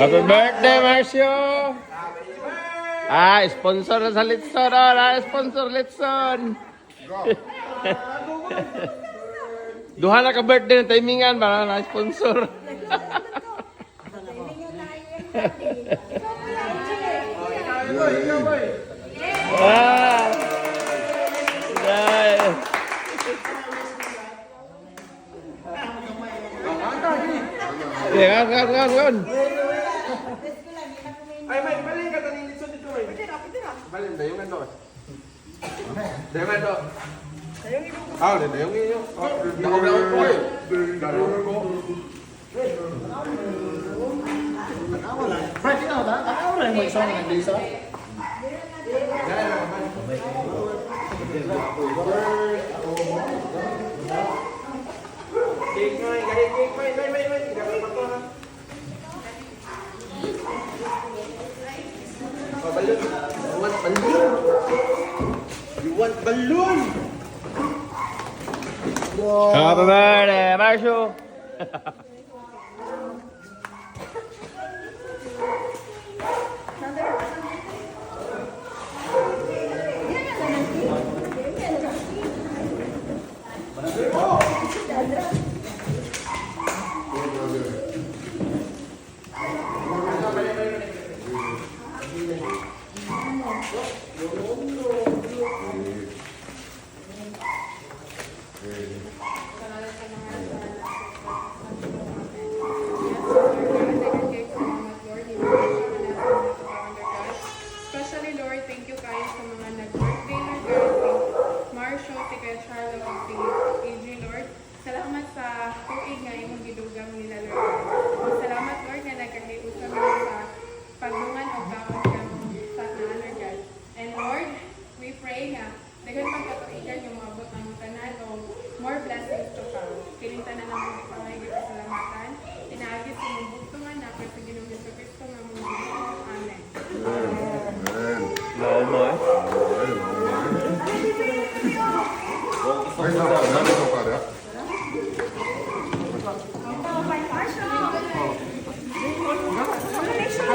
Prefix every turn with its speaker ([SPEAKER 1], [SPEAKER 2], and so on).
[SPEAKER 1] Happy birthday, Marcio! Ah, sponsor na sa Litson. Oh, na sponsor Litson. Duha na ka birthday na timingan para na sponsor. Ah! Dai. Yeah, kan, kan, kan.
[SPEAKER 2] Ay, may balik ka taning litson dito, may. Balik dayong ano. Dayong ano. Ah, dayong inyo. Daog-daog ko eh. Daog ko.
[SPEAKER 3] Frank, ikaw ta? Tanaw ra mo isang nang disa.
[SPEAKER 2] Cake may, gani cake may, may may may. Dapat pa to ha. Oh, balloon. You want balloon? You want balloon?
[SPEAKER 1] Happy birthday, Marcio!